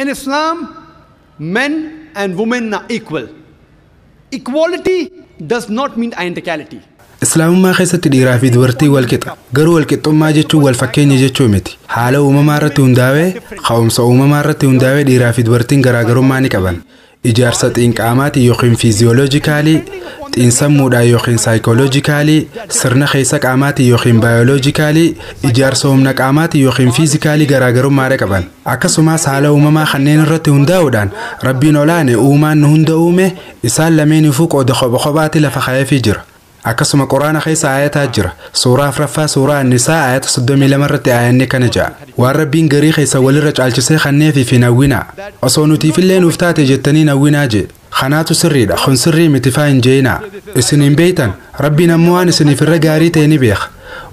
In Islam, men and women are equal. Equality does not mean identicality. Islaamummaa keessatti dhiiraa fi dubartii wal qixa. Garuu wal qixxummaa jechuun wal fakkeenya jechuu miti. Haala uumamaa irratti hundaa'ee, ka'umsa uumamaa irratti hundaa'ee dhiiraa fi dubartiin garaagarummaa ni qaban. Ijaarsa xiinqaamaatiin yookiin fiiziyooloojikaalii, xiinsammuudhaan yookiin saayikooloojikaalii, sirna keessa qaamaatiin yookiin baayoloojikaalii, ijaarsa humna qaamaatiin yookiin fiizikaalii garaagarummaadha qaban. Akkasumas haala uumamaa kanneen irratti hundaa'uudhaan Rabbiin olaane uumaan nu hunda uume isaan lameeniifuu qooda kopha kophaatti lafa kaa'eefii jira. Akkasuma Quraana keessa aayataa jira. Suuraa 4ffaa, suuraa Annisaa, aayata 32 irratti aayanni kana ja'a. Waan Rabbiin garii keessa walirra caalchisee kanneefii fi nawwinaa. Osoo nutiifillee nuuf taate jettanii nawwinaa jee. Kanaatu sirriidha. Kun sirrii miti faa hin jeenaa. Isin hin beeytan. Rabbiin ammoo waan isiniif irra gaarii ta'e ni beeka.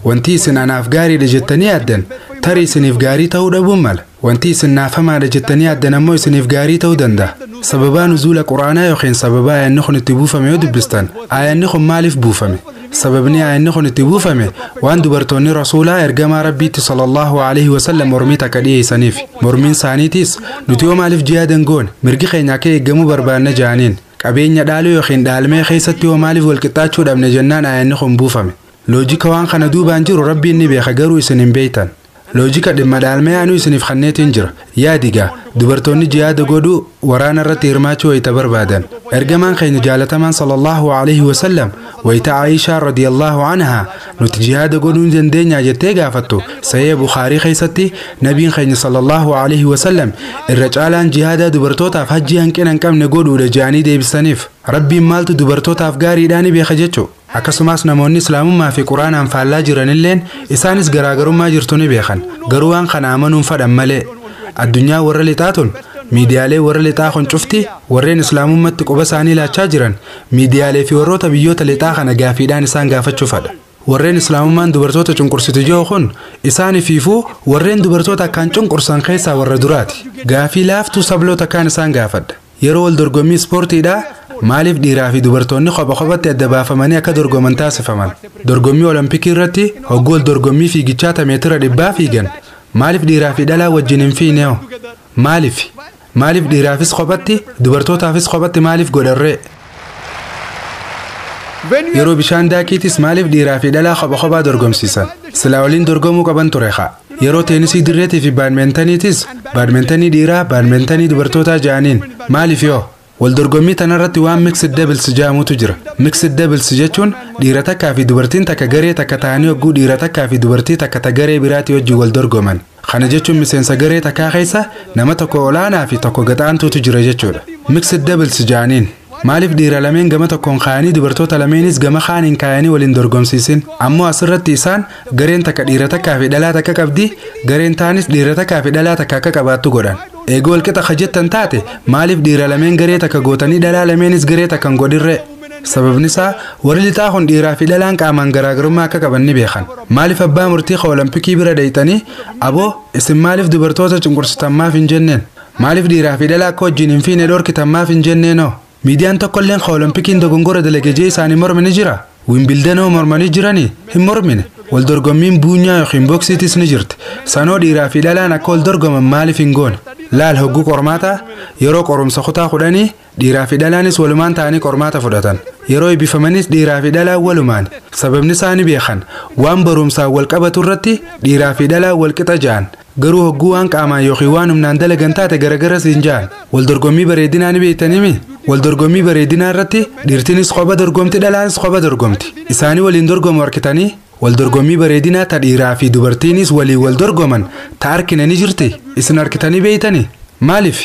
Wanti isin anaaf gaariidha jettanii yaaddan tarii isiniif gaarii ta'uu dhabuun mala. Wanti isin naaf hamaadha jettanii yaaddan ammoo isiniif gaarii ta'uu danda'a. Sababaa nuzuula Quraanaa yookiin sababaa aayanni kun itti buufame yoo dubbistan, aayanni kun maaliif buufame? Sababni aayanni kun itti buufame waan dubartoonni Rasuulaa ergamaa Rabbiitti sallallahu alaihi wasallam mormii takka dhiyeessaniif. Mormiin isaaniitis nuti yoo maaliif jihaadan goone mirgi keenya akka eeggamuu barbaanna jaaniin. Qabeenya dhaaluu yookiin dhaalmee keessatti yoo maaliif walqixxaachuu dhabne jennaan aayanni kun buufame. Loojika waan kana duubaan jiru Rabbiin ni beeka, garuu isin hin beektan. Loojika dhimma dhaalmee anuu isiniif kanneetiin jira. Yaadigaa dubartoonni jihaada godhuu waraana irratti hirmaachuu wayita barbaadan. Ergamaan keenya jaalatamaan sallallahu alaihi wasallam wayita Aayishaa radiyallahu anhaa nuti jihaada godhuu hin dandeenyaa jettee gaafattu Sahih Bukhaarii keessatti nabiin keenya sallallahu alaihi wasallam irra caalaan jihaadaa dubartootaaf hajjii hanqina hin qabne godhuudha jedhanii deebisaniif. Rabbiin maaltu dubartootaaf gaariidhaa ni beeka jechuu. Akkasumas namoonni Islaamummaa fi Quraanaan faallaa jiranilleen isaanis garaagarummaa jirtu ni beekan. Garuu waan kana amanuun fadhan malee. Addunyaa warra lixaa tun miidiyaalee warra lixaa kun cufti warreen Islaamummatti quba isaanii laachaa jiran miidiyaalee fi warroota biyyoota lixaa kana gaafiidhaan isaan gaafachuu fadha. Warreen Islaamummaan dubartoota cunqursitu jiru kun isaaniifiifuu warreen dubartoota akkaan cunqursan keessaa warra duraati. Gaafii laaftuu sabloota akkaan isaan gaafadha. Yeroo wal dorgommii ispoortiidhaa maaliif dhiiraa fi dubartoonni kopha kophatti adda baafamanii akka dorgoman taasifaman? Dorgommii Olompikii irratti hogguu wal dorgommii fiigichaa meetira 100 fiigan maaliif dhiiraa fi dhalaa wajjin hin fiignee? Maaliif? Maaliif dhiiraafis kophatti dubartootaafis kophatti maaliif godharree? Yeroo bishaan daakiitis maaliif dhiiraa fi dhalaa kopha kophaa dorgomsiisan? Silaa waliin dorgomuu qaban ture haa. Yeroo teenisii dirreetii fi baadmintaniitis baadmintanii dhiiraa baadmintanii dubartootaa ja'aniin maaliif yoo? Wal dorgommii tanarratti waan mixed doubles jedhamutu jira. Mixed doubles jechuun dhiira takkaa fi dubartiin takka garee takka ta'anii hogguu dhiira takkaa fi dubartii takka ta garee biraatii wajjin wal dorgoman. Kana jechuun miseensa garee takkaa keessa nama tokko olaanaa fi tokko gaxaantuutu jira jechuudha. Mixed doubles jedhaniin. Maaliif dhiira lameen gama tokkoon kaayanii dubartoota lameenis gama kaaniin kaayanii waliin dorgomsiisin? Ammoo asirratti isaan gareen takka dhiira takkaa fi dhalaa takka qabdi, gareen taanis dhiira takkaa fi dhalaa takka akka qabaattu godhan. Eeguu walqixa kajettan taate maaliif dhiira lameen garee takka gootanii dhalaa lameenis garee takka hin godhirree? Sababni isaa warri lixaa kun dhiiraa fi dhalaan qaamaan garaagarummaa akka qaban ni beekan. Maaliif abbaa murtii Olompikii bira dheeyxanii aboo isin maaliif dubartoota cunqursitan maaf hin jenneen? Maaliif dhiiraa fi dhalaa akka wajjin hin fiine dhorkitan maaf hin jenneenoo? Miidiyaan tokkolleen Olompikiin dogongora dalage jee isaanii mormini jira. Wiimbildanoo mormanii jiranii hin mormine. Wal dorgommiin buunyaa yookiin boksiitis ni jirti. Sanoo dhiiraa fi dhalaan akka wal dorgoman maaliif hin goone? Laal hogguu qormaataa yeroo qorumsa kutaa 10 dhiiraa fi dhalaanis walumaan ta'anii qormaata fudhatan. Yeroo eebbifamanis dhiiraa fi dhalaan walumaan. Sababni isaanii beekan waan barumsaan wal qabatu irratti dhiiraa fi dhalaan wal qixa ja'an. Garuu hogguu waan qaamaan yookiin waan humnaan dalagan taate garagaras hin ja'an. Wal dorgommii bareedinaa ni beektanii? Wal dorgommii bareedinaa irratti dhiirtinis kopha dorgomti dhalaanis kopha dorgomti. Isaanii waliin dorgomu harkitanii wal dorgommii bareedinaa ta dhiiraa fi dubartiinis waliin wal dorgoman ta harkina ni jirti. Isin harkitanii beektanii? Maaliif?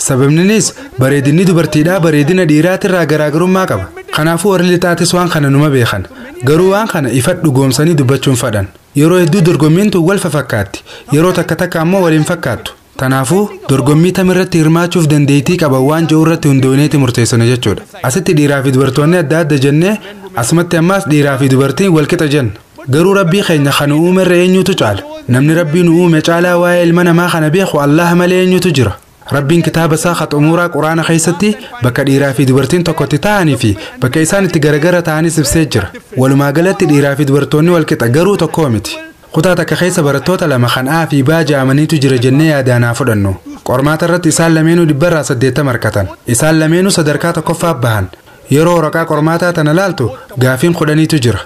Sababninis bareedinni dubartiidhaa bareedina dhiiraatirraa garaagarummaa qaba. Kanaafuu warri lixaatis waan kana numa beekan. Garuu waan kana ifadhu goomsanii dubbachuun fadhan. Yeroo hedduu dorgommiin tun wal fakkaatti. Yeroo takka takka ammoo waliin fakkaattu. Kanaafuu dorgommii tamirratti hirmaachuuf dandeettii qaban waan jiru irratti hundooneeti murteessana jechuudha. Asitti dhiiraa fi dubartoonni adda adda jennee asumatti ammaas dhiiraa fi dubartiin wal qixa jenna. Garuu Rabbii keenya kan uume irra eenyutu caala? Namni Rabbii nu uume caalaa waa'ee ilma namaa kana beeku Allah malee eenyutu jira? Rabbiin kitaaba isaa xumuraa Quraana keessatti bakka dhiiraa fi dubartiin tokkotti ta'anii fi bakka isaan itti garagara ta'anis ibsee jira. Walumaa galatti dhiiraa fi dubartoonni wal qixa garuu tokkoo miti. Kutaa takka keessa barattoota lama kan A fi B ja'amaniitu jira jennee yaadaan haa fudhannu. Qormaata irratti isaan lameenuu 80% argatan. Isaan lameenuu sadarkaa tokkoffaa bahan. Yeroo waraqaa qormaataa tana laaltu gaafiin 10tu jira.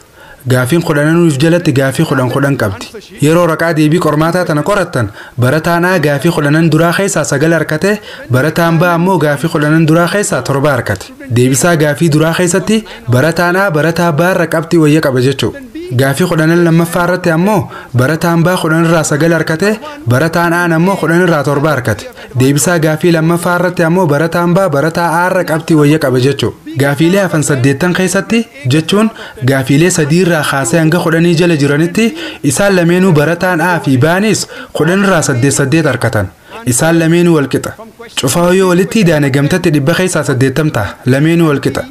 Gaafiin 10 jalatti gaafii 10 10 qabdi. Yeroo waraqaa deebii qormaataa tana qorattan barataan A gaafii 10 duraa keessaa 9 argate, barataan B ammoo gaafii 10 duraa keessaa 7 argate. Deebisaa gaafii duraa keessatti barataan A barataa B irra qabxii wayya qaba jechuudha. Gaafii 10 lammaffaa irratti ammoo barataan B 10 irraa 9 argate, barataan A ammoo 10 irraa 7 argate. Deebisaa gaafii lammaffaa irratti ammoo barataan B barataa A irra qabxii wayya qaba jechuudha. Gaafiilee hafan 8 keessatti jechuun gaafiilee 3 irraa kaasee hanga 10 jala jiranitti isaan lameenuu barataan A fi B'nis 10 irraa 8 8 argatan. Isaan lameenuu walqixa. Cufaa yoo walitti idaane gamtatti 80% ta'a. Lameenuu walqixa.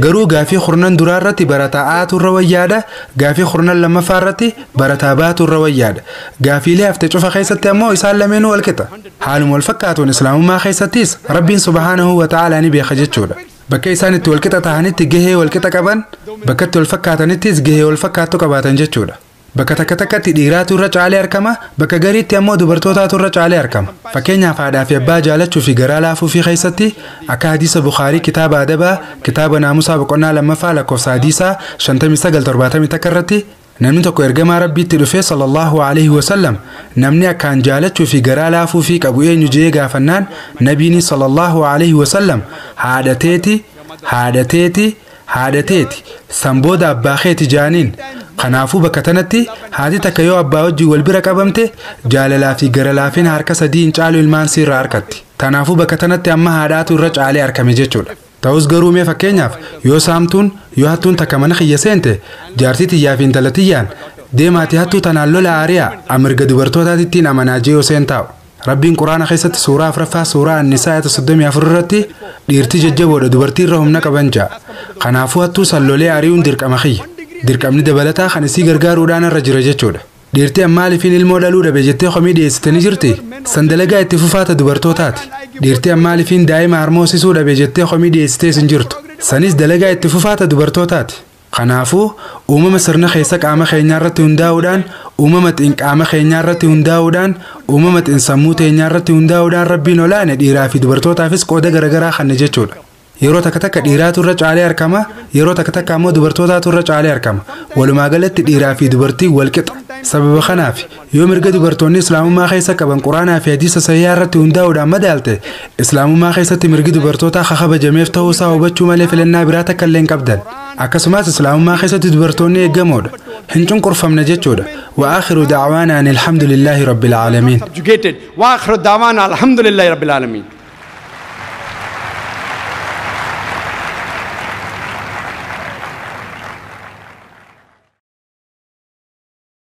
Garuu gaafii 10 duraa irratti barataa A'tu irra wayyaadha. Gaafii 10 lammaffaa irratti barataa B'tu irra wayyaadha. Gaafiilee hafte cufa keessatti ammoo isaan lameenuu walqixa. Haaluma wal fakkaatuun islaamummaa keessattis Rabbiin subhaanahu wa ta'aalaa ni beeka jechuudha. Bakka isaan itti walqixa ta'anitti gahee walqixa qaban, bakka itti wal fakkaatanittis gahee wal fakkaattu qabaatan jechuudha. Bakka takka takkatti dhiiraatu irra caalee argama, bakka gariitti ammoo dubartootaatu irra caalee argama. Fakkeenyaaf haadhaa fi abbaa jaalachuu fi garaa laafuu fi keessatti akka hadiisa Bukaarii kitaaba adabaa kitaaba naamusaa boqonnaa 2ffaa lakkoofsa hadiisaa 5971 irratti namni tokko ergamaa Rabbiitti dhufee sallallahu alaihi wasallam namni akkaan jaalachuu fi garaa laafuu fi qabu eenyu jee gaafannaan nabiini sallallahu alaihi wasallam haadha teeti haadha teeti haadha teeti san booda abbaa keeti jaaniin. Kanaafuu bakka tanatti haati takka yoo abbaa wajjin wal bira qabamte jaalalaa fi gara laafina harka 3 hin caalu ilmaan siirraa harkatti. Kanaafuu bakka tanatti amma haadhaatu irra caalee argame jechuudha. Ta'us garuu mee fakkeenyaaf yoo saamtuun yoo hattuun takka mana kiyya seente jaartii tiyyaa fi intala tiyyaan deemaati hattuu tanaan lola aariyaa amirga dubartootaatittiin amanaa jee yoo seen taa'u. Rabbiin Quraana keessatti suuraa 4ffaa suuraa Annisaa ayata 34 irratti dhiirti jajjaboodha dubartii irra humna qaban ja'a. Kanaafuu hattuu san lolee ari'uun dirqama kiyya. Dirqamni dabalataa kan isii gargaaruudhaan irra jira jechuudha. Dhiirti ammaalifiin ilmoo dhaluu dhabe jettee komii dhiyeessitanii jirti? San dalagaa itti fufaata dubartootaati. Dhiirti ammaalifiin daa'ima harmoosisuu dhabe jettee komii dhiyeessitees hin jirtu. Sanis dalagaa itti fufaata dubartootaati. Kanaafuu uumama sirna keessa qaama keenyaa irratti hundaa'uudhaan, uumama xiinqaama keenyaa irratti hundaa'uudhaan, uumama xiinsammuu teenyaa irratti hundaa'uudhaan Rabbiin olaane dhiiraa fi dubartootaafis qooda garaagaraa kanne jechuudha. Yeroo takka takka dhiiraatu irra caalee argama, yeroo takka takka ammoo dubartootaatu irra caalee argama. Walumaa galatti dhiiraa fi dubartiin walqixa. Sababa kanaaf yoo mirga dubartoonni islaamummaa keessa qaban Quraanaa fi hadiisa sahihaa irratti hundaa'uudhaan madaalte islaamummaa keessatti mirgi dubartootaa kabajameef ta'uusaa hubachuu malee filannaa biraa takka illee hin qabdan. Akkasumas islaamummaa keessatti dubartoonni eeggamoodha. Hin cunqurfamne jechuudha. Wa aakhiru da'waanaa alhamdulillahi rabbil aalamiin. Wa aakhiru da'waanaa alhamdulillahi rabbil aalamiin.